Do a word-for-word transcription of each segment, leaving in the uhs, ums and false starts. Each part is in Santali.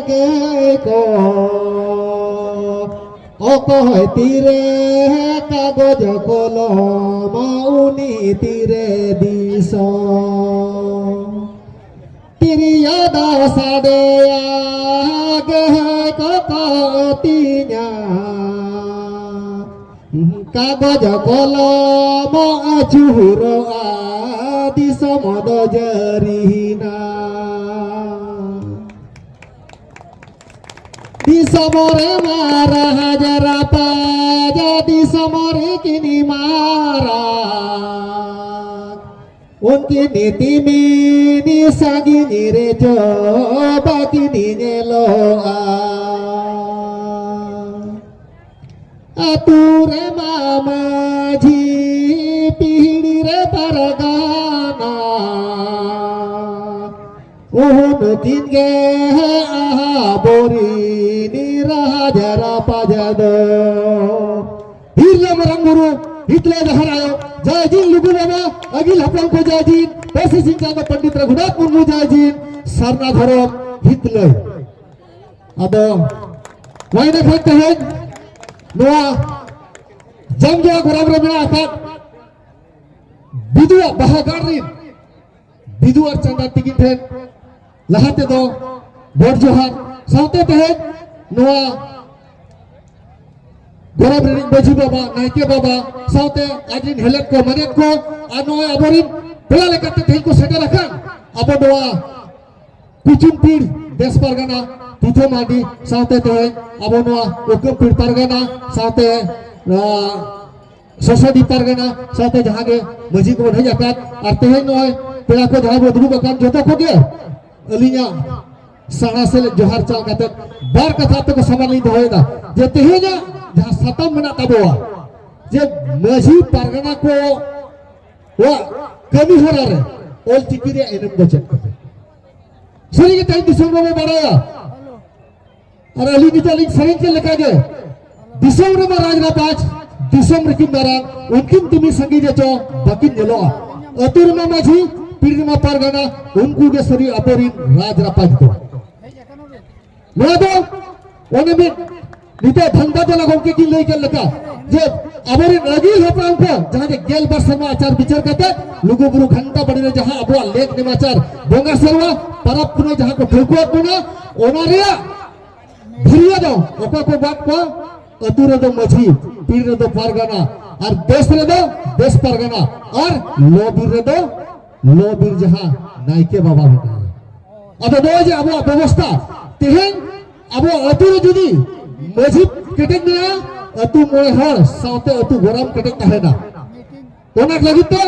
ᱜᱮᱠᱚ ᱚᱠᱚᱭ ᱛᱤᱨᱮ ᱠᱟᱜᱚᱡᱽ ᱠᱚᱞᱚᱢ, ᱩᱱᱤ ᱛᱤᱨᱮ ᱫᱤᱥᱚᱢ᱾ ᱛᱤᱨᱭᱳ ᱫᱚ ᱥᱟᱰᱮᱭᱟ, ᱜᱟᱹᱭ ᱠᱚᱠᱚ ᱟᱹᱛᱤᱧᱟ᱾ ᱠᱟᱜᱚᱡᱽ ᱠᱚᱞᱚᱢ ᱟᱹᱪᱩᱨᱚᱜᱼᱟ, ᱫᱤᱥᱚᱢ ᱫᱚ ᱡᱟᱹᱨᱤᱭᱮᱱᱟ᱾ ᱫᱤᱥᱚᱢ ᱨᱮ ᱢᱟᱨᱟᱜ ᱦᱟᱡᱟᱨ ᱯᱟᱸᱡᱟ, ᱫᱤᱥᱚᱢ ᱨᱮ ᱠᱤᱱᱤ ᱢᱟᱨᱟᱜ᱾ ᱩᱱᱠᱤᱱ ᱛᱤᱢᱤᱱ ᱥᱟᱺᱜᱤᱧ ᱨᱮ ᱪᱚ ᱵᱟᱹᱠᱤᱱ ᱧᱮᱞᱚᱜᱼᱟ᱾ ᱟᱹᱛᱩ ᱨᱮᱢᱟ ᱢᱟᱹᱡᱷᱤ, ᱯᱤᱦᱤᱲᱤ ᱨᱮ ᱯᱟᱨᱜᱟᱱᱟ, ᱩᱱᱠᱤᱱ ᱜᱮ ᱟᱵᱚᱨᱤᱱ ᱨᱟᱡᱽ ᱨᱟᱯᱟᱡᱽ ᱫᱚ᱾ ᱦᱤᱨᱞᱟᱹ ᱢᱟᱨᱟᱝ ᱵᱩᱨᱩ, ᱦᱤᱛᱞᱟᱹ ᱡᱟᱦᱮᱨ ᱟᱭᱳ, ᱡᱟᱭ ᱡᱤᱱ ᱞᱩᱜᱩ ᱵᱟᱵᱟ, ᱟᱹᱜᱤᱞ ᱦᱟᱯᱲᱟᱢ ᱠᱚ ᱡᱟᱭ ᱡᱤᱱ, ᱯᱟᱹᱨᱥᱤ ᱥᱤᱧ ᱪᱟᱸᱫᱚ ᱯᱚᱱᱰᱤᱛ ᱨᱚᱜᱷᱩᱱᱟᱛᱷ ᱢᱩᱨᱢᱩ ᱡᱟᱭ ᱡᱤᱱ, ᱥᱟᱨᱱᱟ ᱫᱷᱚᱨᱚᱢ ᱦᱤᱛᱞᱟᱹᱭ᱾ ᱟᱫᱚ ᱱᱚᱣᱟ ᱤᱱᱟᱹ ᱠᱷᱟᱱ ᱛᱮᱦᱮᱧ ᱱᱚᱣᱟ ᱡᱟᱢᱡᱚᱲᱟ ᱜᱚᱨᱟᱢ ᱨᱮ ᱢᱮᱱᱟᱜ ᱟᱠᱟᱫ ᱵᱤᱫᱩᱣᱟᱜ ᱵᱟᱦᱟ ᱜᱟᱲ ᱨᱤᱱ ᱵᱤᱫᱩ ᱟᱨ ᱪᱟᱸᱫᱟ ᱛᱤᱠᱤᱱ ᱴᱷᱮᱱ ᱞᱟᱦᱟ ᱛᱮᱫᱚ ᱜᱚᱰ ᱡᱚᱦᱟᱨ ᱥᱟᱶᱛᱮ ᱛᱮᱦᱮᱧ ᱱᱚᱣᱟ ᱜᱚᱨᱚᱵᱽ ᱨᱤᱱᱤᱡ ᱢᱟᱹᱡᱷᱤ ᱵᱟᱵᱟ, ᱱᱟᱭᱠᱮ ᱵᱟᱵᱟ ᱥᱟᱶᱛᱮ ᱟᱡ ᱨᱤᱱ ᱦᱮᱞᱮᱫ ᱠᱚ, ᱢᱟᱱᱮᱛ ᱠᱚ ᱟᱨ ᱱᱚᱜᱼᱚᱭ ᱟᱵᱚᱨᱤᱱ ᱯᱮᱲᱟ ᱞᱮᱠᱟᱛᱮ ᱛᱮᱦᱮᱧ ᱠᱚ ᱥᱮᱴᱮᱨ ᱟᱠᱟᱱ ᱟᱵᱚ ᱱᱚᱣᱟ ᱠᱩᱪᱩᱢᱯᱤᱲ ᱫᱮᱥ ᱯᱟᱨᱜᱟᱱᱟ ᱯᱤᱛᱷᱟᱹ ᱢᱟᱹᱰᱤ ᱥᱟᱶᱛᱮ ᱛᱮᱦᱮᱧ ᱟᱵᱚ ᱱᱚᱣᱟ ᱩᱠᱟᱹᱢᱯᱤᱲ ᱯᱟᱨᱜᱟᱱᱟ ᱥᱟᱶᱛᱮ ᱱᱚᱣᱟ ᱥᱚᱥᱚᱰᱤ ᱯᱟᱨᱜᱟᱱᱟ ᱥᱟᱶᱛᱮ ᱡᱟᱦᱟᱸ ᱜᱮ ᱢᱟᱹᱡᱷᱤ ᱠᱚᱵᱚᱱ ᱦᱮᱡ ᱟᱠᱟᱱ ᱟᱨ ᱛᱮᱦᱮᱧ ᱱᱚᱜᱼᱚᱭ ᱯᱮᱲᱟ ᱠᱚ ᱡᱟᱦᱟᱸ ᱵᱚ ᱫᱩᱲᱩᱵ ᱟᱠᱟᱱ ᱡᱚᱛᱚ ᱠᱚᱜᱮ ᱟᱹᱞᱤᱧᱟᱜ ᱥᱟᱨᱦᱟᱣ ᱥᱮᱞᱮᱫ ᱡᱚᱦᱟᱨ ᱪᱟᱞ ᱠᱟᱛᱮ ᱵᱟᱨ ᱠᱟᱛᱷᱟ ᱛᱮᱠᱚ ᱥᱟᱢᱟᱝ ᱞᱤᱧ ᱫᱚᱦᱚᱭᱮᱫᱟ ᱡᱮ ᱛᱮᱦᱮᱧᱟᱜ ᱡᱟᱦᱟᱸ ᱥᱟᱛᱟᱢ ᱢᱮᱱᱟᱜ ᱛᱟᱵᱚᱣᱟ ᱡᱮ ᱢᱟᱹᱡᱷᱤ ᱯᱟᱨᱜᱟᱱᱟ ᱠᱚᱣᱟᱜ ᱠᱟᱹᱢᱤ ᱦᱚᱨᱟ ᱨᱮ ᱚᱞ ᱪᱤᱠᱤ ᱨᱮᱭᱟᱜ ᱮᱱᱮᱢ ᱫᱚ ᱪᱮᱫ ᱠᱟᱱᱟ? ᱥᱟᱹᱨᱤ ᱜᱮ ᱛᱮᱦᱮᱧ ᱫᱤᱥᱚᱢ ᱨᱮᱵᱚ ᱵᱟᱲᱟᱭᱟ ᱟᱨ ᱟᱹᱞᱤᱧ ᱱᱤᱛᱚᱜ ᱞᱤᱧ ᱥᱮᱨᱮᱧ ᱠᱮᱫ ᱞᱮᱠᱟᱜᱮ ᱫᱤᱥᱚᱢ ᱨᱮᱢᱟ ᱨᱟᱡᱽ ᱨᱟᱯᱟᱡᱽ, ᱫᱤᱥᱚᱢ ᱨᱮᱠᱤᱱ ᱢᱟᱨᱟᱝ, ᱩᱱᱠᱤᱱ ᱛᱩᱢᱤ ᱥᱟᱺᱜᱤᱧ ᱨᱮᱪᱚ ᱵᱟᱹᱠᱤᱱ ᱧᱮᱞᱚᱜᱼᱟ᱾ ᱟᱹᱛᱩ ᱨᱮᱢᱟ ᱢᱟᱹᱡᱷᱤ, ᱯᱤᱲ ᱨᱮᱢᱟ ᱯᱟᱨᱜᱟᱱᱟ, ᱩᱱᱠᱩ ᱜᱮ ᱥᱟᱹᱨᱤ ᱟᱵᱚᱨᱤᱱ ᱨᱟᱡᱽ ᱨᱟᱯᱟᱡᱽ ᱫᱚ᱾ ᱱᱚᱣᱟ ᱫᱚ ᱚᱱᱮ ᱢᱤᱫ ᱱᱤᱛᱚᱜ ᱫᱷᱟᱱᱫᱟ ᱫᱚᱞᱟ ᱜᱚᱢᱠᱮ ᱠᱤᱱ ᱞᱟᱹᱭ ᱠᱮᱫ ᱞᱮᱠᱟ, ᱡᱮ ᱟᱵᱚᱨᱮᱱ ᱟᱹᱜᱤᱞ ᱦᱟᱯᱲᱟᱢ ᱠᱚ ᱡᱟᱦᱟᱸ ᱡᱮ ᱜᱮᱞ ᱵᱟᱨ ᱥᱮᱨᱢᱟ ᱟᱪᱟᱨ ᱵᱤᱪᱟᱹᱨ ᱠᱟᱛᱮ ᱞᱩᱜᱩ ᱵᱩᱨᱩ ᱜᱷᱟᱱᱴᱟ ᱵᱟᱲᱤ ᱨᱮ ᱡᱟᱦᱟᱸ ᱟᱵᱚᱣᱟᱜ ᱞᱮᱠ ᱱᱮᱢᱟᱪᱟᱨ, ᱵᱚᱸᱜᱟ ᱥᱮᱨᱣᱟ, ᱯᱟᱨᱟᱵᱽ ᱯᱩᱱᱟᱹᱭ ᱡᱟᱦᱟᱸ ᱠᱚ ᱴᱷᱟᱹᱣᱠᱟᱹ ᱟᱫ ᱵᱚᱱᱟ, ᱚᱱᱟ ᱨᱮᱭᱟᱜ ᱵᱷᱩᱨᱤᱭᱟᱹ ᱫᱚ ᱚᱠᱚᱭ ᱠᱚ ᱵᱟᱫ ᱠᱚᱣᱟ? ᱟᱹᱛᱩ ᱨᱮᱫᱚ ᱢᱟᱹᱡᱷᱤ, ᱯᱤᱲ ᱨᱮᱫᱚ ᱯᱟᱨᱜᱟᱱᱟ, ᱟᱨ ᱫᱮᱥ ᱨᱮᱫᱚ ᱫᱮᱥ ᱯᱟᱨᱜᱟᱱᱟ, ᱟᱨ ᱞᱚ ᱵᱤᱨ ᱨᱮᱫᱚ ᱞᱚ ᱵᱤᱨ ᱡᱟᱦᱟᱸ ᱱᱟᱭᱠᱮ ᱵᱟᱵᱟ ᱢᱮᱱᱟᱭᱟ᱾ ᱟᱫᱚ ᱱᱚᱜᱼᱚᱭ ᱡᱮ ᱟᱵᱚᱣᱟᱜ ᱵᱮᱵᱚᱥᱛᱷᱟ, ᱛᱮᱦᱮᱧ ᱟᱵᱚ ᱟᱹᱛᱩ ᱨᱮ ᱡᱩᱫᱤ ᱢᱟᱹᱡᱷᱤ ᱠᱮᱴᱮᱡ ᱢᱮᱱᱟᱭᱟ, ᱟᱹᱛᱩ ᱢᱚᱬᱮ ᱦᱚᱲ ᱥᱟᱶᱛᱮ ᱟᱹᱛᱩ ᱜᱚᱨᱟᱢ ᱠᱮᱴᱮᱡ ᱛᱟᱦᱮᱱᱟ᱾ ᱚᱱᱟ ᱞᱟᱹᱜᱤᱫ ᱛᱮ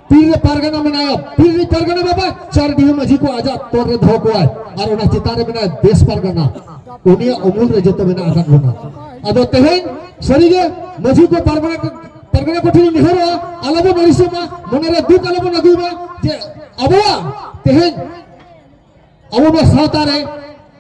ᱯᱤᱲ ᱨᱮ ᱯᱟᱨᱜᱟᱱᱟ ᱢᱮᱱᱟᱭᱟ, ᱯᱤᱲ ᱨᱮ ᱯᱟᱨᱜᱟᱱᱟ ᱵᱟᱵᱟ ᱪᱟᱨ ᱰᱤᱦᱟᱹ ᱢᱟᱹᱡᱷᱤ ᱠᱚ ᱟᱡᱟᱜ ᱛᱚᱨ ᱨᱮ ᱫᱚᱦᱚ ᱠᱚᱣᱟᱭ, ᱟᱨ ᱚᱱᱟ ᱪᱮᱛᱟᱱ ᱨᱮ ᱢᱮᱱᱟᱭᱟ ᱫᱮᱥ ᱯᱟᱨᱜᱟᱱᱟ᱾ ᱩᱱᱤᱭᱟᱜ ᱩᱢᱩᱞ ᱨᱮ ᱡᱚᱛᱚ ᱢᱮᱱᱟᱜ ᱟᱠᱟᱫ ᱵᱚᱱᱟ᱾ ᱟᱫᱚ ᱛᱮᱦᱮᱧ ᱥᱟᱹᱨᱤᱜᱮ ᱢᱟᱹᱡᱷᱤ ᱠᱚ ᱯᱟᱨᱜᱟᱱᱟ ᱠᱚ, ᱯᱟᱨᱜᱟᱱᱟ ᱠᱚ ᱴᱷᱮᱱ ᱤᱧ ᱱᱮᱦᱚᱨᱚᱜᱼᱟ, ᱟᱞᱚᱵᱚᱱ ᱟᱹᱲᱤᱥᱚᱜ ᱢᱟ, ᱢᱚᱱᱮᱨᱮ ᱫᱩᱠ ᱟᱞᱚᱵᱚᱱ ᱟᱹᱜᱩᱭ ᱢᱟ, ᱡᱮ ᱟᱵᱚᱣᱟᱜ ᱛᱮᱦᱮᱧ ᱟᱵᱚ ᱱᱚᱣᱟ ᱥᱟᱶᱛᱟ ᱨᱮ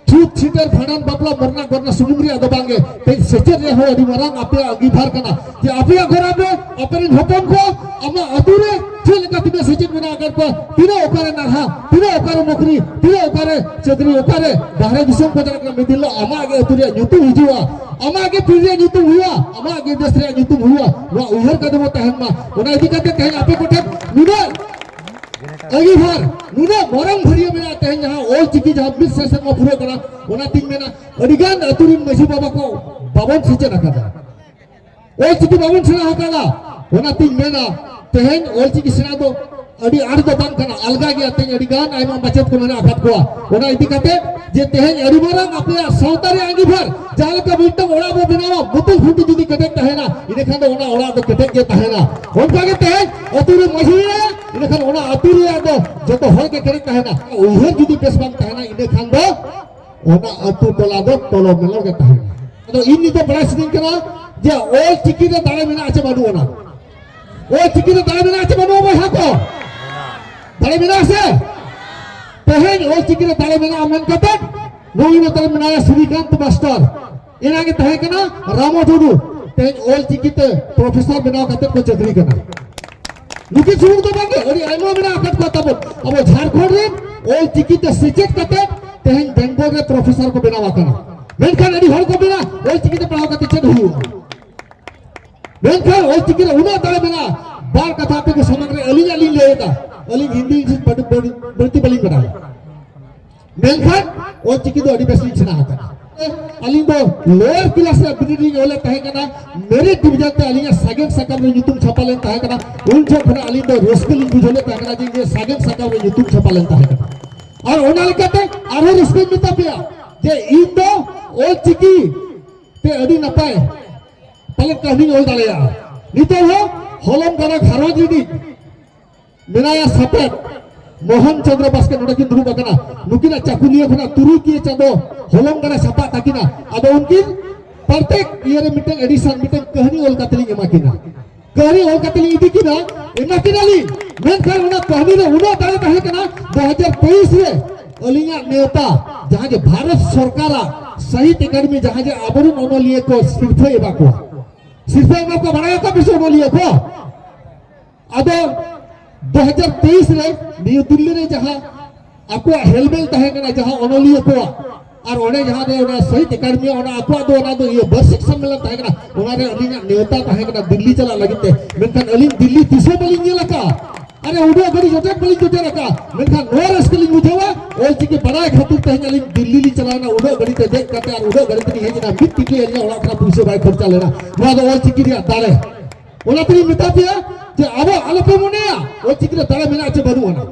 ᱪᱷᱩᱛ ᱪᱷᱤᱛᱟᱹᱨ, ᱵᱷᱟᱸᱰᱟᱱ, ᱵᱟᱯᱞᱟ, ᱢᱚᱨᱱᱟ ᱜᱚᱨᱱᱟ ᱥᱩᱢᱩᱝ ᱨᱮᱭᱟᱜ ᱫᱚ ᱵᱟᱝᱜᱮ, ᱛᱮᱦᱮᱧ ᱥᱮᱪᱮᱫ ᱨᱮᱭᱟᱜ ᱦᱚᱸ ᱟᱹᱰᱤ ᱢᱟᱨᱟᱝ ᱟᱯᱮᱭᱟᱜ ᱟᱸᱜᱤᱵᱷᱟᱨ ᱠᱟᱱᱟ, ᱡᱮ ᱟᱯᱮᱭᱟᱜ ᱜᱚᱨᱟᱢ ᱨᱮ ᱟᱯᱮᱨᱮᱱ ᱦᱚᱯᱚᱱ ᱠᱚ ᱟᱢᱟᱜ ᱟᱹᱛᱩ ᱨᱮ ᱪᱮᱫ ᱞᱮᱠᱟ ᱛᱤᱱᱟᱹᱜ ᱥᱮᱪᱮᱫ ᱢᱮᱱᱟᱜ ᱟᱠᱟᱫ ᱠᱚᱣᱟ, ᱛᱤᱱᱟᱹᱜ ᱚᱠᱟᱨᱮ ᱱᱟᱞᱦᱟ, ᱛᱤᱱᱟᱹᱜ ᱚᱠᱟᱨᱮ ᱱᱚᱠᱨᱤ, ᱛᱤᱱᱟᱹᱜ ᱚᱠᱟᱨᱮ ᱪᱟᱹᱠᱨᱤ, ᱚᱠᱟᱨᱮ ᱵᱟᱦᱨᱮ ᱫᱤᱥᱚᱢ ᱠᱚ ᱪᱟᱞᱟᱜ ᱠᱟᱱᱟ, ᱢᱤᱫ ᱫᱤᱱ ᱦᱤᱞᱳᱜ ᱟᱢᱟᱜ ᱜᱮ ᱟᱹᱛᱩ ᱨᱮᱭᱟᱜ ᱧᱩᱛᱩᱢ ᱦᱤᱡᱩᱜᱼᱟ, ᱟᱢᱟᱜ ᱜᱮ ᱯᱤᱲ ᱨᱮᱭᱟᱜ ᱧᱩᱛᱩᱢ ᱦᱩᱭᱩᱜᱼᱟ, ᱟᱢᱟᱜ ᱜᱮ ᱫᱮᱥ ᱨᱮᱭᱟᱜ ᱧᱩᱛᱩᱢ ᱦᱩᱭᱩᱜᱼᱟ᱾ ᱱᱚᱣᱟ ᱩᱭᱦᱟᱹᱨ ᱠᱟᱛᱮ ᱵᱚ ᱛᱟᱦᱮᱱ ᱢᱟ᱾ ᱚᱱᱟ ᱤᱫᱤ ᱠᱟᱛᱮ ᱛᱮᱦᱮᱧ ᱟᱯᱮ ᱠᱚᱴᱷᱮᱱ ᱱᱩᱱᱟᱹᱜ ᱟᱹᱜᱤᱵᱷᱟᱨ, ᱱᱩᱱᱟᱹᱜ ᱢᱟᱨᱟᱝ ᱵᱷᱟᱹᱨᱭᱟᱹ ᱢᱮᱱᱟᱜᱼᱟ, ᱛᱮᱦᱮᱧ ᱡᱟᱦᱟᱸ ᱚᱞ ᱪᱤᱠᱤ ᱡᱟᱦᱟᱸ ᱢᱤᱫ ᱥᱟᱭ ᱥᱮᱨᱢᱟ ᱯᱩᱨᱟᱹᱜ ᱠᱟᱱᱟ, ᱚᱱᱟᱛᱤᱧ ᱢᱮᱱᱟ, ᱟᱹᱰᱤᱜᱟᱱ ᱟᱹᱛᱩ ᱨᱮᱱ ᱢᱟᱹᱡᱷᱤ ᱵᱟᱵᱟ ᱠᱚ ᱵᱟᱵᱚᱱ ᱥᱮᱪᱮᱫ ᱟᱠᱟᱫᱟ, ᱚᱞ ᱪᱤᱠᱤ ᱵᱟᱵᱚᱱ ᱥᱮᱬᱟ ᱟᱠᱟᱫᱟ᱾ ᱚᱱᱟᱛᱤᱧ ᱢᱮᱱᱟ, ᱛᱮᱦᱮᱧ ᱚᱞ ᱪᱤᱠᱤ ᱥᱮᱬᱟ ᱫᱚ ᱟᱹᱰᱤ ᱟᱸᱴ ᱫᱚ ᱵᱟᱝ ᱠᱟᱱᱟ, ᱟᱞᱜᱟ ᱜᱮᱭᱟ᱾ ᱛᱮᱦᱮᱧ ᱟᱹᱰᱤ ᱜᱟᱱ ᱟᱭᱢᱟ ᱢᱟᱪᱮᱫ ᱠᱚ ᱢᱮᱱᱟᱜ ᱟᱠᱟᱫ ᱠᱚᱣᱟ᱾ ᱚᱱᱟ ᱤᱫᱤ ᱠᱟᱛᱮ ᱡᱮ ᱛᱮᱦᱮᱧ ᱟᱹᱰᱤ ᱢᱟᱨᱟᱝ ᱟᱯᱮᱭᱟᱜ ᱥᱟᱶᱛᱟ ᱨᱮᱭᱟᱜ ᱟᱸᱜᱤᱵᱷᱟᱨ, ᱡᱟᱦᱟᱸ ᱞᱮᱠᱟ ᱢᱤᱫᱴᱟᱝ ᱚᱲᱟᱜ ᱵᱚ ᱵᱮᱱᱟᱣᱟ, ᱵᱩᱛᱩᱞ ᱠᱷᱩᱱᱴᱤ ᱡᱩᱫᱤ ᱠᱮᱴᱮᱡ ᱛᱟᱦᱮᱱᱟ, ᱤᱱᱟᱹᱠᱷᱟᱱ ᱫᱚ ᱚᱱᱟ ᱚᱲᱟᱜ ᱫᱚ ᱠᱮᱴᱮᱡ ᱜᱮ ᱛᱟᱦᱮᱱᱟ᱾ ᱚᱱᱠᱟ ᱜᱮ ᱛᱮᱦᱮᱧ ᱟᱹᱛᱩ ᱨᱮ ᱢᱟᱹᱡᱷᱤ ᱢᱮᱱᱟᱭᱟ, ᱤᱱᱟᱹᱠᱷᱟᱱ ᱚᱱᱟ ᱟᱹᱛᱩ ᱨᱮᱭᱟᱜ ᱫᱚ ᱡᱚᱛᱚ ᱦᱚᱲ ᱜᱮ ᱠᱮᱴᱮᱡ ᱛᱟᱦᱮᱱᱟ᱾ ᱩᱭᱦᱟᱹᱨ ᱡᱩᱫᱤ ᱵᱮᱥ ᱵᱟᱝ ᱛᱟᱦᱮᱱᱟ, ᱤᱱᱟᱹᱠᱷᱟᱱ ᱫᱚ ᱚᱱᱟ ᱟᱹᱛᱩ ᱴᱚᱞᱟ ᱫᱚ ᱴᱚᱞᱚ ᱢᱮᱞᱚ ᱜᱮ ᱛᱟᱦᱮᱱᱟ᱾ ᱟᱫᱚ ᱤᱧ ᱱᱤᱛᱚᱜ ᱵᱟᱲᱟᱭ ᱥᱟᱱᱟᱧ ᱠᱟᱱᱟ ᱡᱮ ᱚᱞ ᱪᱤᱠᱤ ᱨᱮ ᱫᱟᱲᱮ ᱢᱮᱱᱟᱜᱼᱟ ᱪᱮ ᱵᱟᱹᱱᱩᱜ ᱟᱱᱟ? ᱚᱞ ᱪᱤᱠᱤ ᱨᱮ ᱫᱟᱲᱮ ᱢᱮᱱᱟᱜᱼᱟ ᱪᱮ ᱵᱟᱹᱱᱩᱜᱼᱟ ᱵᱚᱭᱦᱟ ᱠᱚ? ᱫᱟᱲᱮ ᱢᱮᱱᱟᱜᱼᱟ ᱥᱮ? ᱛᱮᱦᱮᱧ ᱚᱞ ᱪᱤᱠᱤ ᱨᱮ ᱫᱟᱲᱮ ᱢᱮᱱᱟᱜᱼᱟ ᱢᱮᱱ ᱠᱟᱛᱮ ᱱᱩᱭ ᱱᱚᱛᱮ ᱨᱮ ᱢᱮᱱᱟᱭᱟ ᱥᱨᱤᱠᱟᱱᱛ ᱢᱟᱥᱴᱟᱨ, ᱮᱱᱟᱝ ᱜᱮ ᱛᱟᱦᱮᱸ ᱠᱟᱱᱟ ᱨᱟᱢᱚ ᱴᱩᱰᱩ, ᱛᱮᱦᱮᱧ ᱚᱞ ᱪᱤᱠᱤ ᱛᱮ ᱯᱨᱚᱯᱷᱮᱥᱚᱨ ᱵᱮᱱᱟᱣ ᱠᱟᱛᱮ ᱠᱚ ᱪᱟᱹᱠᱨᱤ ᱠᱟᱱᱟ᱾ ᱱᱩᱠᱤᱱ ᱥᱩᱢᱩᱝ ᱫᱚ ᱵᱟᱝᱜᱮ, ᱟᱹᱰᱤ ᱟᱭᱢᱟ ᱢᱮᱱᱟᱜ ᱟᱠᱟᱫ ᱠᱚᱣᱟ ᱛᱟᱵᱚᱱ᱾ ᱟᱵᱚ ᱡᱷᱟᱲᱠᱷᱚᱸᱰ ᱨᱮᱱ ᱚᱞ ᱪᱤᱠᱤ ᱛᱮ ᱥᱮᱪᱮᱫ ᱠᱟᱛᱮ ᱛᱮᱦᱮᱧ ᱵᱮᱝᱜᱚᱞ ᱨᱮ ᱯᱨᱚᱯᱷᱮᱥᱚᱨ ᱠᱚ ᱵᱮᱱᱟᱣ ᱟᱠᱟᱱᱟ᱾ ᱢᱮᱱᱠᱷᱟᱱ ᱟᱹᱰᱤ ᱦᱚᱲ ᱠᱚ ᱢᱮᱱᱟ, "ᱚᱞᱪᱤᱠᱤ ᱛᱮ ᱯᱟᱲᱦᱟᱣ ᱠᱟᱛᱮ ᱪᱮᱫ ᱦᱩᱭᱩᱜᱼᱟ?" ᱢᱮᱱᱠᱷᱟᱱ ᱚᱞᱪᱤᱠᱤ ᱨᱮ ᱩᱱᱟᱹᱜ ᱫᱟᱲᱮ ᱢᱮᱱᱟᱜᱼᱟ᱾ ᱵᱟᱨ ᱠᱟᱛᱷᱟ ᱟᱯᱮ ᱠᱚ ᱥᱟᱢᱟᱝ ᱨᱮ ᱟᱹᱞᱤᱧᱟᱜ ᱞᱤᱧ ᱞᱟᱹᱭ ᱮᱫᱟ, ᱟᱹᱞᱤᱧ ᱦᱤᱱᱫᱤ ᱤᱝᱞᱤᱥ ᱵᱟᱹᱲ-, ᱵᱟᱹᱲ-, ᱵᱟᱹᱲᱛᱤ ᱵᱟᱹᱞᱤᱧ ᱵᱟᱲᱟᱭᱟ᱾ ᱢᱮᱱᱠᱷᱟᱱ ᱚᱞᱪᱤᱠᱤ ᱫᱚ ᱟᱹᱰᱤ ᱵᱮᱥ ᱞᱤᱧ ᱥᱮᱬᱟ ᱟᱠᱟᱫᱟ᱾ ᱟᱹᱞᱤᱧ ᱫᱚ ᱞᱳᱭᱟᱨ ᱠᱞᱟᱥ ᱨᱮ ᱵᱤᱱᱤᱰ ᱞᱤᱧ ᱚᱞᱮᱫ ᱛᱟᱦᱮᱸ ᱠᱟᱱᱟ, ᱢᱮᱨᱤᱴ ᱰᱤᱵᱤᱡᱚᱱ ᱛᱮ ᱟᱹᱞᱤᱧᱟᱜ ᱥᱟᱜᱮᱱ ᱥᱟᱠᱟᱢ ᱨᱮ ᱧᱩᱛᱩᱢ ᱪᱷᱟᱯᱟ ᱞᱮᱱ ᱛᱟᱦᱮᱸ ᱠᱟᱱᱟ᱾ ᱩᱱ ᱡᱚᱠᱷᱚᱱ ᱠᱷᱚᱱᱟᱜ ᱟᱹᱞᱤᱧ ᱫᱚ ᱨᱟᱹᱥᱠᱟᱹ ᱞᱤᱧ ᱵᱩᱡᱷᱟᱹᱣ ᱞᱮᱫ ᱛᱟᱦᱮᱸ ᱠᱟᱱᱟ ᱡᱮ ᱤᱧᱟᱹᱜ ᱥᱟᱜᱮᱱ ᱥᱟᱠᱟᱢ ᱨᱮ ᱧᱩᱛᱩᱢ ᱪᱷᱟᱯᱟ ᱞᱮᱱ ᱛᱟᱦᱮᱸ ᱠᱟᱱᱟ᱾ ᱟᱨ ᱚᱱᱟ ᱞᱮᱠᱟᱛᱮ ᱟᱨᱦᱚᱸ ᱨᱟᱹᱥᱠᱟᱹᱧ ᱢᱮᱛᱟ ᱯᱮᱭᱟ ᱡᱮ ᱤᱧ ᱫᱚ ᱚᱞᱪᱤᱠᱤ ᱛᱮ ᱟᱹᱰᱤ ᱱᱟᱯᱟᱭ ᱯᱟᱞᱮᱱ ᱠᱟᱹᱦᱱᱤᱧ ᱚᱞ ᱫᱟᱲᱮᱭᱟᱜᱼᱟ᱾ ᱱᱤᱛᱚᱜ ᱦᱚᱸ ᱦᱚᱞᱚᱝ ᱜᱟᱰᱟ ᱜᱷᱟᱨᱚᱸᱡᱽ ᱨᱤᱱᱤᱡ ᱢᱮᱱᱟᱭᱟ ᱥᱟᱯᱮᱫ ᱢᱳᱦᱚᱱ ᱪᱚᱸᱫᱽᱨᱚ ᱵᱟᱥᱠᱮ ᱱᱚᱰᱮ ᱠᱤᱱ ᱫᱩᱲᱩᱵ ᱟᱠᱟᱱᱟ᱾ ᱱᱩᱠᱤᱱᱟᱜ ᱪᱟᱹᱠᱩᱞᱤᱭᱟᱹ ᱠᱷᱚᱱᱟᱜ ᱛᱩᱨᱩᱭ ᱠᱤᱭᱟᱹ ᱪᱟᱸᱫᱚ ᱦᱚᱞᱚᱝ ᱜᱟᱰᱟ ᱥᱟᱯᱟᱜ ᱛᱟᱹᱠᱤᱱᱟ᱾ ᱟᱫᱚ ᱩᱱᱠᱤᱱ ᱯᱨᱚᱛᱮᱠ ᱤᱭᱟᱹ ᱨᱮ ᱢᱤᱫᱴᱟᱝ ᱮᱰᱤᱥᱚᱱ, ᱢᱤᱫᱴᱟᱝ ᱠᱟᱹᱦᱱᱤ ᱚᱞ ᱠᱟᱛᱮ ᱞᱤᱧ ᱮᱢᱟ ᱠᱤᱱᱟ᱾ ᱠᱟᱹᱦᱱᱤ ᱚᱞ ᱠᱟᱛᱮ ᱞᱤᱧ ᱤᱫᱤ ᱠᱤᱱᱟ, ᱮᱢᱟ ᱠᱤᱱᱟᱞᱤᱧ᱾ ᱢᱮᱱᱠᱷᱟᱱ ᱚᱱᱟ ᱠᱟᱹᱦᱱᱤ ᱨᱮ ᱩᱱᱟᱹᱜ ᱫᱟᱲᱮ ᱛᱟᱦᱮᱸ ᱠᱟᱱᱟ, ᱫᱩ ᱦᱟᱡᱟᱨ ᱛᱮᱭᱤᱥ ᱨᱮ ᱟᱹᱞᱤᱧᱟᱜ ᱱᱮᱣᱛᱟ, ᱡᱟᱦᱟᱸ ᱡᱮ ᱵᱷᱟᱨᱚᱛ ᱥᱚᱨᱠᱟᱨᱟᱜ ᱥᱟᱦᱤᱛ ᱮᱠᱟᱰᱮᱢᱤ, ᱡᱟᱦᱟᱸ ᱡᱮ ᱟᱵᱚᱨᱮᱱ ᱚᱱᱚᱞᱤᱭᱟᱹ ᱠᱚ ᱥᱤᱨᱯᱷᱟᱹ ᱮᱢᱟ ᱠᱚᱣᱟ, ᱥᱤᱨᱯᱷᱟᱹ ᱮᱢᱟ ᱠᱚ ᱵᱟᱲᱟᱭ ᱟᱠᱟᱫ ᱯᱮ ᱥᱮ ᱚᱱᱚᱞᱤᱭᱟᱹ ᱠᱚ? ᱟᱫᱚ ᱫᱩ ᱦᱟᱡᱟᱨ ᱛᱮᱭᱤᱥ ᱨᱮ ᱱᱤᱭᱩ ᱫᱤᱞᱞᱤ ᱨᱮ ᱡᱟᱦᱟᱸ ᱟᱠᱚᱣᱟᱜ ᱦᱮᱞᱢᱮᱞ ᱛᱟᱦᱮᱸ ᱠᱟᱱᱟ, ᱡᱟᱦᱟᱸ ᱚᱱᱚᱞᱤᱭᱟᱹ ᱠᱚᱣᱟᱜ, ᱟᱨ ᱚᱸᱰᱮ ᱡᱟᱦᱟᱸ ᱫᱚ ᱚᱱᱟ ᱥᱟᱦᱤᱛ ᱮᱠᱟᱰᱮᱢᱤ, ᱚᱱᱟ ᱟᱠᱚᱣᱟᱜ ᱫᱚ ᱚᱱᱟ ᱫᱚ ᱤᱭᱟᱹ ᱵᱟᱨᱥᱤᱠ ᱥᱚᱢᱢᱮᱞᱚᱱ ᱛᱟᱦᱮᱸ ᱠᱟᱱᱟ, ᱚᱱᱟᱨᱮ ᱟᱹᱞᱤᱧᱟᱜ ᱱᱮᱣᱛᱟ ᱛᱟᱦᱮᱸ ᱠᱟᱱᱟ ᱫᱤᱞᱞᱤ ᱪᱟᱞᱟᱜ ᱞᱟᱹᱜᱤᱫ ᱛᱮ᱾ ᱢᱮᱱᱠᱷᱟᱱ ᱟᱹᱞᱤᱧ ᱫᱤᱞᱞᱤ ᱛᱤᱥ ᱦᱚᱸ ᱵᱟᱹᱞᱤᱧ ᱧᱮᱞ ᱟᱠᱟᱫᱼᱟ᱾ ᱟᱨᱮ ᱩᱰᱟᱹᱜ ᱜᱟᱹᱰᱤ ᱡᱚᱴᱮᱫ ᱵᱟᱹᱞᱤᱧ ᱡᱚᱴᱮᱫ ᱟᱠᱟᱫᱼᱟ᱾ ᱢᱮᱱᱠᱷᱟᱱ ᱱᱚᱣᱟ ᱨᱟᱹᱥᱠᱟᱹ ᱞᱤᱧ ᱵᱩᱡᱷᱟᱹᱣᱟ, ᱚᱞᱪᱤᱠᱤ ᱵᱟᱲᱟᱭ ᱠᱷᱟᱹᱛᱤᱨ ᱛᱮᱦᱮᱧ ᱟᱹᱞᱤᱧ ᱫᱤᱞᱞᱤ ᱞᱤᱧ ᱪᱟᱞᱟᱣ ᱮᱱᱟ, ᱩᱰᱟᱹᱜ ᱜᱟᱹᱰᱤ ᱛᱮ ᱫᱮᱡ ᱠᱟᱛᱮ ᱟᱨ ᱩᱰᱟᱹᱜ ᱜᱟᱹᱰᱤ ᱛᱮᱞᱤᱧ ᱦᱮᱡ ᱮᱱᱟ᱾ ᱢᱤᱫ ᱴᱤᱠᱞᱤ ᱟᱹᱞᱤᱧᱟᱜ ᱚᱲᱟᱜ ᱠᱷᱚᱱᱟᱜ ᱯᱩᱭᱥᱟᱹ ᱵᱟᱭ ᱠᱷᱚᱨᱪᱟ ᱞᱮᱱᱟ᱾ ᱱᱚᱣᱟ ᱫᱚ ᱚᱞᱪᱤᱠᱤ ᱨᱮᱭᱟᱜ ᱫᱟᱲᱮ᱾ ᱚᱱᱟ ᱛᱮᱞᱤᱧ ᱢᱮᱛᱟ ᱯᱮᱭᱟ ᱡᱮ ᱟᱵᱚ ᱟᱞᱚᱯᱮ ᱢᱚᱱᱮᱭᱟ ᱚᱞᱪᱤᱠᱤ ᱨᱮ ᱫᱟᱲᱮ ᱢᱮᱱᱟᱜᱼᱟ ᱪᱮ ᱵᱟᱹᱱᱩᱜ ᱟᱱᱟ᱾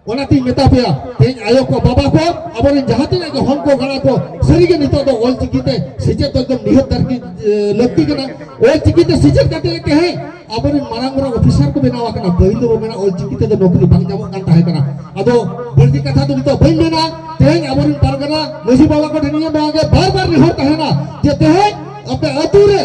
ᱚᱱᱟᱛᱤᱧ ᱢᱮᱛᱟ ᱯᱮᱭᱟ, ᱛᱮᱦᱮᱧ ᱟᱭᱳ ᱠᱚ, ᱵᱟᱵᱟ ᱠᱚ, ᱟᱵᱚᱨᱮᱱ ᱡᱟᱦᱟᱸ ᱛᱤᱱᱟᱹᱜ ᱜᱮ ᱦᱚᱱ ᱠᱚ, ᱜᱟᱬᱟ ᱠᱚ, ᱥᱟᱹᱨᱤᱜᱮ ᱱᱤᱛᱚᱜ ᱫᱚ ᱚᱞᱪᱤᱠᱤ ᱛᱮ ᱥᱮᱪᱮᱫ ᱫᱚ ᱮᱠᱫᱚᱢ ᱱᱤᱦᱟᱹᱛ ᱫᱟᱨᱠᱤ, ᱮ, ᱞᱟᱹᱠᱛᱤ ᱠᱟᱱᱟ᱾ ᱚᱞᱪᱤᱠᱤ ᱛᱮ ᱥᱮᱪᱮᱫ ᱠᱟᱛᱮ ᱜᱮ ᱛᱮᱦᱮᱧ ᱟᱵᱚᱨᱮᱱ ᱢᱟᱨᱟᱝ ᱢᱟᱨᱟᱝ ᱚᱯᱷᱤᱥᱟᱨ ᱠᱚ ᱵᱮᱱᱟᱣ ᱟᱠᱟᱱᱟ᱾ ᱯᱟᱹᱦᱤᱞ ᱫᱚᱵᱚ ᱢᱮᱱᱟ ᱚᱞᱪᱤᱠᱤ ᱛᱮᱫᱚ ᱱᱚᱠᱨᱤ ᱵᱟᱝ ᱧᱟᱢᱚᱜ ᱠᱟᱱ ᱛᱟᱦᱮᱸ ᱠᱟᱱᱟ᱾ ᱟᱫᱚ ᱵᱟᱹᱲᱛᱤ ᱠᱟᱛᱷᱟ ᱫᱚ ᱱᱤᱛᱚᱜ ᱵᱟᱹᱧ ᱢᱮᱱᱟ᱾ ᱛᱮᱦᱮᱧ ᱟᱵᱚᱨᱮᱱ ᱯᱟᱨᱜᱟᱱᱟ ᱢᱟᱹᱡᱷᱤ ᱵᱟᱵᱟ ᱠᱚ ᱴᱷᱮᱱ ᱱᱤᱭᱟᱹ ᱱᱚᱣᱟ ᱜᱮ ᱵᱟᱨ ᱵᱟᱨ ᱱᱮᱦᱚᱨ ᱛᱟᱦᱮᱱᱟ ᱡᱮ ᱛᱮᱦᱮᱧ ᱟᱯᱮ ᱟᱹᱛᱩ ᱨᱮ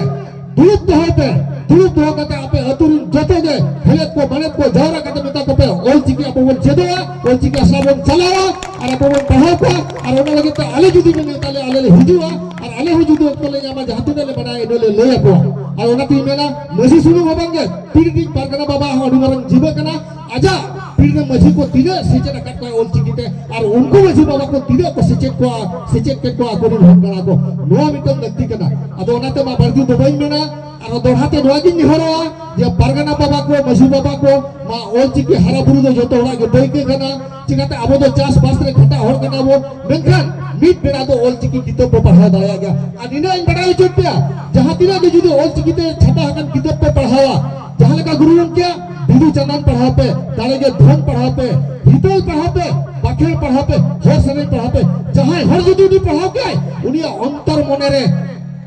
ᱫᱩᱲᱩᱵ ᱫᱚᱦᱚᱭ ᱯᱮ᱾ ᱫᱩᱲᱩᱵ ᱫᱚᱦᱚ ᱠᱟᱛᱮ ᱟᱯᱮ ᱟᱹᱛᱩ ᱨᱮᱱ ᱡᱚᱛᱚ ᱜᱮ ᱦᱚᱭᱮᱛ ᱠᱚ, ᱢᱟᱱᱮᱛ ᱠᱚ ᱡᱟᱣᱨᱟ ᱠᱟᱛᱮ ᱢᱮᱛᱟ ᱠᱚᱯᱮ, ᱚᱞᱪᱤᱠᱤ ᱟᱵᱚ ᱵᱚᱱ ᱪᱮᱫᱚᱜᱼᱟ, ᱚᱞᱪᱤᱠᱤ ᱟᱥᱲᱟ ᱵᱚᱱ ᱪᱟᱞᱟᱣᱟ ᱟᱨ ᱟᱵᱚ ᱵᱚᱱ ᱯᱟᱲᱦᱟᱣ ᱠᱚᱣᱟ᱾ ᱟᱨ ᱚᱱᱟ ᱞᱟᱹᱜᱤᱫ ᱛᱮ ᱟᱞᱮ ᱡᱩᱫᱤ ᱯᱮ ᱱᱮᱣᱛᱟ ᱞᱮᱭᱟ, ᱟᱞᱮ ᱞᱮ ᱦᱤᱡᱩᱜᱼᱟ᱾ ᱟᱨ ᱟᱞᱮ ᱦᱚᱸ ᱡᱩᱫᱤ ᱚᱠᱛᱚ ᱞᱮ ᱧᱟᱢᱟ, ᱡᱟᱦᱟᱸ ᱛᱤᱱᱟᱹᱜ ᱞᱮ ᱵᱟᱲᱟᱭᱟ, ᱤᱱᱟᱹ ᱞᱮ ᱞᱟᱹᱭ ᱟᱠᱚᱣᱟ᱾ ᱟᱨ ᱚᱱᱟᱛᱤᱧ ᱢᱮᱱᱟ, ᱢᱟᱹᱡᱷᱤ ᱥᱩᱢᱩᱝ ᱦᱚᱸ ᱵᱟᱝᱜᱮ, ᱯᱤᱲ ᱨᱤᱱᱤᱡ ᱯᱟᱨᱜᱟᱱᱟ ᱵᱟᱵᱟ ᱦᱚᱸ ᱟᱹᱰᱤ ᱢᱟᱨᱟᱝ ᱡᱤᱵᱟᱹ ᱠᱟᱱᱟ᱾ ᱟᱡᱟᱜ ᱯᱤᱲ ᱨᱮᱱ ᱢᱟᱹᱡᱷᱤ ᱠᱚ ᱛᱤᱱᱟᱹᱜ ᱥᱮᱪᱮᱫ ᱟᱠᱟᱫ ᱠᱚᱣᱟ ᱚᱞᱪᱤᱠᱤ ᱛᱮ, ᱟᱨ ᱩᱱᱠᱩ ᱢᱟᱹᱡᱷᱤ ᱵᱟᱵᱟ ᱠᱚ ᱛᱤᱱᱟᱹᱜ ᱠᱚ ᱥᱮᱪᱮᱫ ᱠᱚᱣᱟ, ᱥᱮᱪᱮᱫ ᱠᱮᱫ ᱠᱚᱣᱟ ᱟᱠᱚᱨᱮᱱ ᱦᱚᱱ ᱜᱟᱬᱟ ᱠᱚ᱾ ᱱᱚᱣᱟ ᱢᱤᱫᱴᱟᱝ ᱞᱟᱹᱠᱛᱤ ᱠᱟᱱᱟ᱾ ᱟᱫᱚ ᱚᱱᱟᱛᱮ ᱢᱟ ᱵᱟᱹᱲᱛᱤ ᱫᱚ ᱵᱟᱹᱧ ᱢᱮᱱᱟ, ᱟᱨ ᱫᱚᱦᱲᱟ ᱛᱮ ᱱᱚᱣᱟ ᱜᱤᱧ ᱱᱮᱦᱚᱨᱚᱜᱼᱟ ᱡᱮ ᱯᱟᱨᱜᱟᱱᱟ ᱵᱟᱵᱟ ᱠᱚ, ᱢᱟᱹᱡᱷᱤ ᱵᱟᱵᱟ ᱠᱚ, ᱢᱟ ᱚᱞᱪᱤᱠᱤ ᱦᱟᱨᱟ ᱵᱩᱨᱩ ᱫᱚ ᱡᱚᱛᱚ ᱦᱚᱲᱟᱜ ᱜᱮ ᱫᱟᱹᱭᱠᱟᱹ ᱠᱟᱱᱟ᱾ ᱪᱤᱠᱟᱹᱛᱮ ᱟᱵᱚ ᱫᱚ ᱪᱟᱥᱵᱟᱥ ᱨᱮ ᱠᱷᱟᱴᱟᱜ ᱦᱚᱲ ᱠᱟᱱᱟ ᱵᱚᱱ, ᱢᱮᱱᱠᱷᱟᱱ ᱢᱤᱫ ᱵᱮᱲᱟ ᱫᱚ ᱚᱞᱪᱤᱠᱤ ᱠᱤᱛᱟᱹᱵ ᱵᱚ ᱯᱟᱲᱦᱟᱣ ᱫᱟᱲᱮᱭᱟᱜ ᱜᱮᱭᱟ᱾ ᱟᱨ ᱱᱤᱱᱟᱹᱜ ᱤᱧ ᱵᱟᱲᱟᱭ ᱦᱚᱪᱚᱭᱮᱫ ᱯᱮᱭᱟ, ᱡᱟᱦᱟᱸ ᱛᱤᱱᱟᱹᱜ ᱜᱮ ᱡᱩᱫᱤ ᱚᱞᱪᱤᱠᱤ ᱛᱮ ᱪᱷᱟᱯᱟ ᱟᱠᱟᱱ ᱠᱤᱛᱟᱹᱵ ᱯᱮ ᱯᱟᱲᱦᱟᱣᱟ, ᱡᱟᱦᱟᱸ ᱞᱮᱠᱟ ᱜᱩᱨᱩ ᱜᱚᱢᱠᱮᱭᱟᱜ ᱵᱤᱫᱩ ᱪᱟᱸᱫᱟᱱ ᱯᱟᱲᱦᱟᱣ ᱯᱮ, ᱫᱟᱲᱮ ᱜᱮ ᱫᱷᱚᱱ ᱯᱟᱲᱦᱟᱣ ᱯᱮ, ᱦᱤᱛᱟᱹᱞ ᱯᱟᱲᱦᱟᱣ ᱯᱮ, ᱵᱟᱠᱷᱮᱲ ᱯᱟᱲᱦᱟᱣ ᱯᱮ, ᱦᱚᱲ ᱥᱮᱨᱮᱧ ᱯᱟᱲᱦᱟᱣ ᱯᱮ, ᱡᱟᱦᱟᱸᱭ ᱦᱚᱲ ᱡᱩᱫᱤ ᱩᱱᱤ ᱯᱟᱲᱦᱟᱣ ᱠᱮᱜᱼᱟᱭ, ᱩᱱᱤᱭᱟᱜ ᱚᱱᱛᱚᱨ ᱢᱚᱱᱮ ᱨᱮ,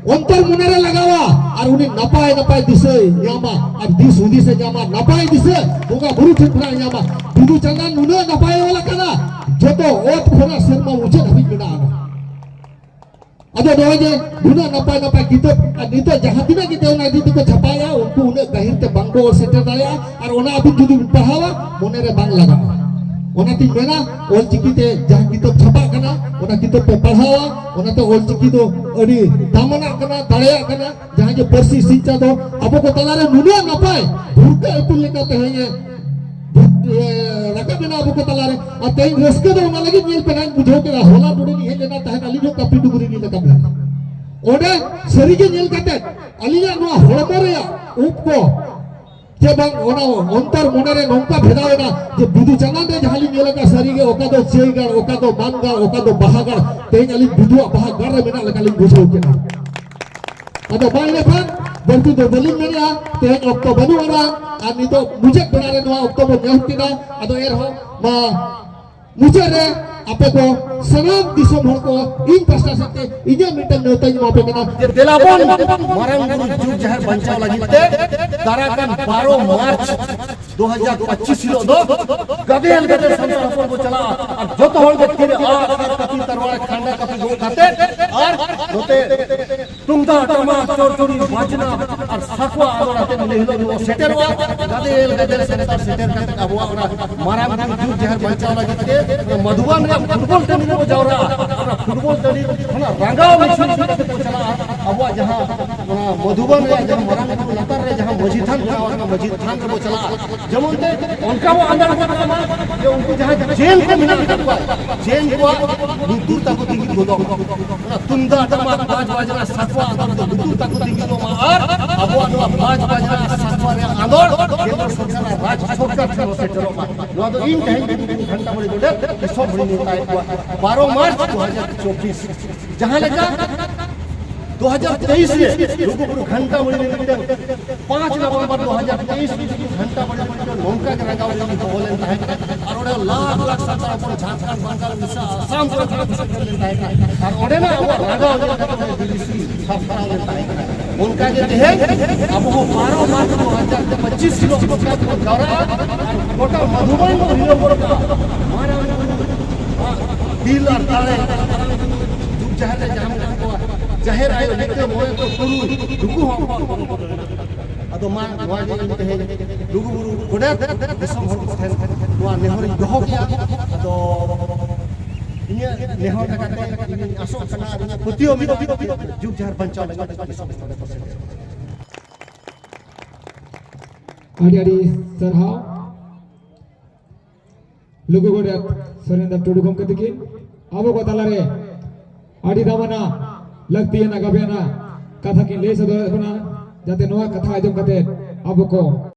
ᱚᱱᱛᱚᱨ ᱢᱚᱱᱮ ᱨᱮ ᱞᱟᱜᱟᱣᱟ, ᱟᱨ ᱩᱱᱤ ᱱᱟᱯᱟᱭ ᱱᱟᱯᱟᱭ ᱫᱤᱥᱟᱹᱭ ᱧᱟᱢᱟ, ᱟᱨ ᱫᱤᱥ ᱦᱩᱫᱤᱥᱮ ᱧᱟᱢᱟ, ᱱᱟᱯᱟᱭ ᱫᱤᱥᱟᱹ ᱵᱚᱸᱜᱟ ᱵᱩᱨᱩ ᱴᱷᱮᱱ ᱠᱷᱚᱱᱟᱜ ᱧᱟᱢᱟ᱾ ᱵᱤᱫᱩ ᱪᱟᱸᱫᱟᱱ ᱱᱩᱱᱟᱹᱜ ᱱᱟᱯᱟᱭ ᱚᱞ ᱟᱠᱟᱱᱟ, ᱡᱚᱛᱚ ᱚᱛ ᱠᱷᱚᱱᱟᱜ ᱥᱮᱨᱢᱟ ᱢᱩᱪᱟᱹᱫ ᱦᱟᱹᱵᱤᱡ ᱢᱮᱱᱟᱜᱼᱟ᱾ ᱟᱫᱚ ᱱᱚᱜᱼᱚᱭ ᱡᱮ ᱱᱩᱱᱟᱹᱜ ᱱᱟᱯᱟᱭ ᱱᱟᱯᱟᱭ ᱠᱤᱛᱟᱹᱵ, ᱟᱨ ᱱᱤᱛᱚᱜ ᱡᱟᱦᱟᱸ ᱛᱤᱱᱟᱹᱜ ᱜᱮ ᱚᱱᱟ ᱤᱫᱤ ᱛᱮᱠᱚ ᱪᱷᱟᱯᱟᱭᱟ, ᱩᱱᱠᱩ ᱩᱱᱟᱹᱜ ᱜᱟᱹᱦᱤᱨ ᱛᱮ ᱵᱟᱝ ᱠᱚ ᱚᱞ ᱥᱮᱴᱮᱨ ᱫᱟᱲᱮᱭᱟᱜᱼᱟ᱾ ᱟᱨ ᱚᱱᱟ ᱟᱹᱵᱤᱱ ᱡᱩᱫᱤ ᱵᱤᱱ ᱯᱟᱲᱦᱟᱣᱟ, ᱢᱚᱱᱮ ᱨᱮ ᱵᱟᱝ ᱞᱟᱜᱟᱜᱼᱟ᱾ ᱚᱱᱟᱛᱤᱧ ᱢᱮᱱᱟ, ᱚᱞᱪᱤᱠᱤ ᱛᱮ ᱡᱟᱦᱟᱸ ᱠᱤᱛᱟᱹᱵ ᱪᱷᱟᱯᱟᱜ ᱠᱟᱱᱟ, ᱚᱱᱟ ᱠᱤᱛᱟᱹᱵ ᱯᱮ ᱯᱟᱲᱦᱟᱣᱟ᱾ ᱚᱱᱟᱛᱮ ᱚᱞᱪᱤᱠᱤ ᱫᱚ ᱟᱹᱰᱤ ᱫᱟᱢᱟᱱᱟᱜ ᱠᱟᱱᱟ, ᱫᱟᱲᱮᱭᱟᱜ ᱠᱟᱱᱟ᱾ ᱡᱟᱦᱟᱸ ᱡᱮ ᱯᱟᱹᱨᱥᱤ ᱥᱤᱧᱪᱟ ᱫᱚ ᱟᱵᱚ ᱠᱚ ᱛᱟᱞᱟᱨᱮ ᱱᱩᱱᱟᱹᱜ ᱱᱟᱯᱟᱭ ᱵᱷᱩᱨᱠᱟᱹ ᱤᱯᱤᱞ ᱞᱮᱠᱟ ᱛᱮᱦᱮᱧ ᱮ ᱨᱟᱠᱟᱵ ᱮᱱᱟ ᱟᱵᱚ ᱠᱚ ᱛᱟᱞᱟᱨᱮ᱾ ᱟᱨ ᱛᱮᱦᱮᱧ ᱨᱟᱹᱥᱠᱟᱹ ᱫᱚ ᱚᱱᱟ ᱞᱟᱹᱜᱤᱫ ᱧᱮᱞ ᱯᱮ, ᱱᱟᱧ ᱵᱩᱡᱷᱟᱹᱣ ᱠᱮᱫᱟ, ᱦᱚᱞᱟ ᱱᱚᱰᱮ ᱞᱤᱧ ᱦᱮᱡ ᱞᱮᱱᱟ ᱛᱟᱦᱮᱸᱫ, ᱟᱹᱞᱤᱧ ᱦᱚᱸ ᱠᱟᱹᱯᱤ ᱰᱩᱝᱨᱤ ᱞᱤᱧ ᱨᱟᱠᱟᱵ ᱞᱮᱱᱟ᱾ ᱚᱸᱰᱮ ᱥᱟᱹᱨᱤᱜᱮ ᱧᱮᱞ ᱠᱟᱛᱮ ᱟᱹᱞᱤᱧᱟᱜ ᱱᱚᱣᱟ ᱦᱚᱲᱢᱚ ᱨᱮᱭᱟᱜ ᱩᱵ ᱠᱚ ᱪᱮ ᱵᱟᱝ, ᱚᱱᱟ ᱚᱱᱛᱚᱨ ᱢᱚᱱᱮᱨᱮ ᱱᱚᱝᱠᱟ ᱵᱷᱮᱫᱟᱣ ᱮᱱᱟ ᱡᱮ ᱵᱤᱫᱩ ᱪᱟᱸᱫᱟᱱ ᱨᱮ ᱡᱟᱦᱟᱸ ᱞᱤᱧ ᱧᱮᱞ ᱟᱠᱟᱫ, ᱥᱟᱹᱨᱤᱜᱮ ᱚᱠᱟ ᱫᱚ ᱪᱟᱹᱭ ᱜᱟᱲ, ᱚᱠᱟ ᱫᱚ ᱢᱟᱱ ᱜᱟᱲ, ᱚᱠᱟ ᱫᱚ ᱵᱟᱦᱟ ᱜᱟᱲ, ᱛᱮᱦᱮᱧ ᱟᱹᱞᱤᱧ ᱵᱤᱫᱩᱣᱟᱜ ᱵᱟᱦᱟ ᱜᱟᱲ ᱨᱮ ᱢᱮᱱᱟᱜ ᱞᱮᱠᱟ ᱞᱤᱧ ᱵᱩᱡᱷᱟᱹᱣ ᱠᱮᱫᱟ᱾ ᱟᱫᱚ ᱢᱟ ᱤᱱᱟᱹ ᱠᱷᱟᱱ ᱵᱟᱹᱲᱛᱤ ᱫᱚ ᱵᱟᱹᱞᱤᱧ ᱢᱮᱱᱮᱫᱼᱟ, ᱛᱮᱦᱮᱧ ᱚᱠᱛᱚ ᱵᱟᱹᱱᱩᱜ ᱟᱱᱟ᱾ ᱟᱨ ᱱᱤᱛᱚᱜ ᱢᱩᱪᱟᱹᱫ ᱵᱮᱲᱟ ᱨᱮ ᱱᱚᱣᱟ ᱚᱠᱛᱚ ᱵᱚᱱ ᱧᱟᱢ ᱠᱮᱫᱟ᱾ ᱟᱫᱚ ᱮᱱᱨᱮᱦᱚᱸ ᱢᱟ ᱢᱩᱪᱟᱹᱫ ᱨᱮ ᱟᱯᱮ ᱠᱚ ᱥᱟᱱᱟᱢ ᱫᱤᱥᱚᱢ ᱦᱚᱲ ᱠᱚ ᱤᱧ ᱯᱟᱥᱴᱟ ᱥᱮᱫ ᱛᱮ ᱤᱧᱟᱹᱜ ᱢᱤᱫᱴᱟᱝ ᱱᱮᱣᱛᱟᱧ ᱮᱢᱟ ᱯᱮ ᱠᱟᱱᱟ ᱡᱮ ᱫᱮᱞᱟ ᱵᱚᱱ ᱢᱟᱨᱟᱝ ᱵᱩᱨᱩ ᱡᱩᱜᱽ ᱡᱟᱦᱮᱨ ᱵᱟᱧᱪᱟᱣ ᱞᱟᱹᱜᱤᱫ ᱛᱮ ᱫᱟᱨᱟᱭ ᱠᱟᱱ ᱵᱟᱨᱚ ᱢᱟᱨᱪ ᱫᱩ ᱦᱟᱡᱟᱨ ᱯᱚᱸᱪᱤᱥ ᱦᱤᱞᱳᱜ ᱫᱚ ᱜᱟᱫᱮᱞ ᱜᱟᱫᱮᱞ ᱥᱟᱱᱛᱟᱲ ᱦᱚᱯᱚᱱ ᱵᱚ ᱪᱟᱞᱟᱜᱼᱟ᱾ ᱟᱨ ᱡᱚᱛᱚ ᱦᱚᱲ ᱜᱮ ᱛᱤᱨᱮ ᱟᱜ ᱥᱟᱨ ᱠᱟᱹᱯᱤ ᱛᱟᱨᱣᱟᱲ ᱠᱷᱟᱸᱰᱟ ᱠᱟᱹᱯᱤ ᱜᱚᱜ ᱠᱟᱛᱮ ᱟᱨ ᱱᱚᱛᱮ ᱛᱩᱢᱫᱟᱜ, ᱴᱟᱢᱟᱠ, ᱪᱚᱲᱪᱚᱲᱤ, ᱵᱟᱡᱽᱱᱟ ᱟᱨ ᱥᱟᱠᱣᱟ ᱟᱫᱚᱲ ᱟᱛᱮ ᱱᱤᱭᱟᱹ ᱦᱤᱞᱳᱜ ᱵᱚ ᱥᱮᱴᱮᱨᱚᱜᱼᱟ᱾ ᱜᱟᱫᱮᱞ ᱜᱟᱫᱮᱞ ᱥᱟᱱᱛᱟᱲ ᱥᱮᱴᱮᱨ ᱠᱟᱛᱮ ᱟᱵᱚᱣᱟᱜ ᱚᱱᱟ ᱢᱟᱨᱟᱝ ᱵᱩᱨᱩ ᱡᱩᱜᱽ ᱡᱟᱦᱮᱨ ᱵᱟᱧᱪᱟᱣ ᱞᱟᱹᱜᱤᱫ ᱛᱮ ᱢᱟᱫᱷᱩᱵᱟᱱ ᱨᱮᱭᱟᱜ ᱯᱷᱩᱴᱵᱚᱞ ᱴᱟᱺᱰᱤ ᱨᱮᱵᱚ ᱡᱟᱣᱨᱟᱜᱼᱟ᱾ ᱚᱱᱟ ᱯᱷᱩᱴᱵᱚᱞ ᱴᱟᱺᱰᱤ ᱠᱷᱚᱱᱟᱜ ᱨᱟᱸᱜᱟᱣ ᱢᱤᱪᱷᱤᱞ ᱤᱫᱤ ᱠᱟᱛᱮ ᱠᱚ ᱪᱟᱞᱟᱜᱼᱟ᱾ ᱟᱵᱚᱣᱟᱜ ᱡᱟᱦᱟᱸ ᱚᱱᱟ ᱢᱟᱫᱷᱩᱵᱟᱱ ᱨᱮᱭᱟᱜ ᱡᱟᱦᱟᱸ ᱢᱟᱨᱟᱝ ᱵᱩᱨᱩ ᱞᱟᱛᱟᱨ ᱨᱮ ᱡᱟᱦᱟᱸ ᱢᱟᱹᱡᱷᱤ ᱛᱷᱟᱱ ᱵᱮᱱᱟᱣ ᱟᱠᱟᱱᱟ, ᱢᱟᱹᱡᱷᱤ ᱛᱷᱟᱱ ᱨᱮᱵᱚ ᱪᱟᱞᱟᱜᱼᱟ᱾ ᱡᱮᱢᱚᱱ ᱛᱮ ᱚᱱᱠᱟ ᱵᱚ ᱟᱸᱫᱟᱲ ᱠᱚ ᱛᱟᱵᱚᱱᱟ ᱡᱮ ᱩᱱᱠᱩ ᱡᱟᱦᱟᱸᱭ ᱪᱮᱱ ᱠᱚ ᱢᱮᱱᱟᱜ ᱟᱠᱟᱫ ᱠᱚᱣᱟ, ᱪᱮᱱ ᱠᱚᱣᱟᱜ ᱞᱩᱛᱩᱨ ᱛᱟᱠᱚ ᱛᱤᱸᱜᱤ ᱜᱚᱫᱚᱜ᱾ ᱚᱱᱟ ᱛᱩᱢᱫᱟᱜ ᱴᱟᱢᱟᱠ ᱵᱟᱡᱽ ᱵᱟᱡᱽᱱᱟ ᱥᱟᱠᱣᱟ ᱟᱸᱫᱳᱲ ᱫᱚ ᱞᱩᱛᱩᱨ ᱛᱟᱠᱚ ᱛᱤᱸᱜᱤ ᱠᱚᱜ ᱢᱟ ᱟᱨ ᱟᱵᱚᱣᱟᱜ ᱱᱚᱣᱟ ᱵᱟᱡᱽ ᱵᱟᱡᱽᱱᱟ ᱥᱟᱠᱣᱟ ᱨᱮᱭᱟᱜ ᱟᱸᱫᱳᱲ ᱠᱮᱱᱫᱨᱚ ᱥᱚᱨᱠᱟᱨ ᱟᱨ ᱨᱟᱡᱽ ᱥᱚᱨᱠᱟᱨ ᱴᱷᱮᱱ ᱦᱚᱸ ᱥᱮᱴᱮᱨᱚᱜ ᱢᱟ᱾ ᱱᱚᱣᱟ ᱫᱚ ᱤᱧ ᱛᱮᱦᱮᱧ ᱜᱷᱟᱱᱴᱟ ᱵᱟᱲᱮ ᱜᱚᱰᱮᱛ ᱫᱤᱥᱚᱢ ᱦᱚᱲᱤᱧ ᱢᱮᱛᱟᱭᱮᱫ ᱠᱚᱣᱟ, ᱵᱟᱨᱚ ᱢᱟᱨᱪ ᱫᱩ ᱦᱟᱡᱟᱨ ᱪᱚᱵᱵᱤᱥ ᱡᱟᱦᱟᱸ ᱞᱮᱠᱟ ᱫᱩ ᱦᱟᱡᱟᱨ ᱛᱮᱭᱤᱥ ᱨᱮ ᱞᱩᱜᱩᱵᱩᱨᱩ ᱜᱷᱟᱱᱴᱟ ᱵᱟᱲᱮ ᱨᱮ ᱢᱤᱫᱴᱟᱝ ᱯᱟᱸᱪ ᱱᱚᱵᱷᱮᱢᱵᱚᱨ ᱫᱩ ᱦᱟᱡᱟᱨ ᱛᱮᱭᱤᱥ ᱨᱮ ᱜᱷᱟᱱᱴᱟ ᱵᱟᱲᱮ ᱨᱮ ᱱᱚᱝᱠᱟ ᱜᱮ ᱨᱟᱸᱜᱟᱣ ᱨᱮᱞᱤ ᱦᱚᱦᱚ ᱞᱮᱱ ᱛᱟᱦᱮᱸ ᱠᱟᱱᱟ᱾ ᱟᱨ ᱚᱸᱰᱮ ᱞᱟᱠᱷ ᱞᱟᱠᱷ ᱥᱟᱱᱛᱟᱲ ᱦᱚᱯᱚᱱ ᱡᱷᱟᱲᱠᱷᱚᱸᱰ, ᱵᱟᱝᱜᱟᱞ, ᱩᱲᱤᱥᱥᱟ, ᱟᱥᱟᱢ ᱠᱚᱨᱮ ᱠᱷᱚᱱᱟᱜ ᱠᱚ ᱥᱮᱴᱮᱨ ᱞᱮᱱ ᱛᱟᱦᱮᱸ ᱠᱟᱱᱟ᱾ ᱟᱨ ᱚᱸᱰᱮᱱᱟᱜ ᱟᱵᱚᱣᱟᱜ ᱨᱟᱸᱜᱟᱣ ᱧᱮᱞ ᱠᱟᱛᱮ ᱚᱸᱰᱮ ᱵᱤᱵᱤᱥᱤ ᱥᱟᱯᱲᱟᱣ ᱞᱮᱱ ᱛᱟᱦᱮᱸ ᱠᱟᱱᱟ᱾ ᱚᱱᱠᱟ ᱜᱮ ᱛᱮᱦᱮᱧ ᱟᱵᱚ ᱦᱚᱸ ᱵᱟᱨᱚ ᱢᱟᱨᱪ ᱫᱩ ᱦᱟᱡᱟᱨ ᱯᱚᱸᱪᱤᱥ ᱦᱤᱞᱳᱜ ᱜᱚᱴᱟ ᱵᱚᱱ ᱡᱟᱣᱨᱟᱜᱼᱟ ᱟᱨ ᱜᱚᱴᱟ ᱢᱟᱫᱷᱩᱵᱚᱱ ᱵᱚᱱ ᱦᱤᱞᱟᱹᱣ ᱜᱚᱫ ᱠᱟᱜᱼᱟ᱾ ᱢᱟᱨᱟᱝ ᱵᱩᱨᱩ ᱫᱤᱞ ᱟᱨ ᱫᱟᱲᱮ, ᱡᱩᱜᱽ ᱡᱟᱦᱮᱨ ᱨᱮ ᱡᱟᱦᱟᱸ ᱢᱮᱱᱟᱜ ᱠᱚᱣᱟ, ᱡᱟᱦᱮᱨ ᱟᱭᱳ ᱱᱤᱛᱟᱹ ᱢᱚᱬᱮ ᱠᱚ ᱛᱩᱨᱩᱭ, ᱱᱩᱠᱩ ᱦᱚᱸ ᱟᱵᱚᱣᱟᱜ ᱵᱚᱸᱜᱟ ᱵᱩᱨᱩ ᱨᱮ ᱢᱮᱱᱟᱜ ᱠᱚᱣᱟ᱾ ᱟᱫᱚ ᱢᱟ ᱱᱚᱣᱟ ᱜᱮ ᱤᱧ ᱛᱮᱦᱮᱧ ᱞᱩᱜᱩᱵᱩᱨᱩ ᱜᱚᱰᱮᱛ ᱫᱤᱥᱚᱢ ᱦᱚᱲ ᱠᱚ ᱴᱷᱮᱱ ᱱᱚᱣᱟ ᱱᱮᱦᱚᱨᱤᱧ ᱫᱚᱦᱚ ᱠᱮᱜᱼᱟ᱾ ᱟᱫᱚ ᱤᱧᱟᱹᱜ ᱱᱮᱦᱚᱨ ᱞᱮᱠᱟᱛᱮ ᱤᱧᱤᱧ ᱟᱥᱚᱜ ᱠᱟᱱᱟ ᱟᱨ ᱤᱧᱟᱹᱜ ᱯᱟᱹᱛᱭᱟᱹᱣ ᱢᱮᱱᱟᱜᱼᱟ, ᱡᱩᱜᱽ ᱡᱟᱦᱮᱨ ᱵᱟᱧᱪᱟᱣ ᱞᱟᱹᱜᱤᱫ ᱫᱤᱥᱚᱢ ᱦᱚᱲ ᱠᱚ ᱥᱮᱴᱮᱨᱚᱜᱼᱟ᱾ ᱟᱹᱰᱤ ᱟᱹᱰᱤ ᱥᱟᱨᱦᱟᱣ᱾ ᱞᱩᱜᱩ ᱜᱚᱰᱮᱛ ᱥᱩᱨᱮᱱᱫᱨᱚ ᱴᱩᱰᱩ ᱜᱚᱢᱠᱮ ᱛᱟᱹᱠᱤᱱ ᱟᱵᱚ ᱠᱚ ᱛᱟᱞᱟᱨᱮ ᱟᱹᱰᱤ ᱫᱟᱢᱟᱱᱟᱜ, ᱞᱟᱹᱠᱛᱤᱭᱟᱱᱟᱜ, ᱜᱟᱵᱮᱭᱟᱱᱟᱜ ᱠᱟᱛᱷᱟ ᱠᱤᱱ ᱞᱟᱹᱭ ᱥᱚᱫᱚᱨᱮᱫ ᱵᱚᱱᱟ, ᱡᱟᱛᱮ ᱱᱚᱣᱟ ᱠᱟᱛᱷᱟ ᱟᱸᱡᱚᱢ ᱠᱟᱛᱮ ᱟᱵᱚ ᱠᱚ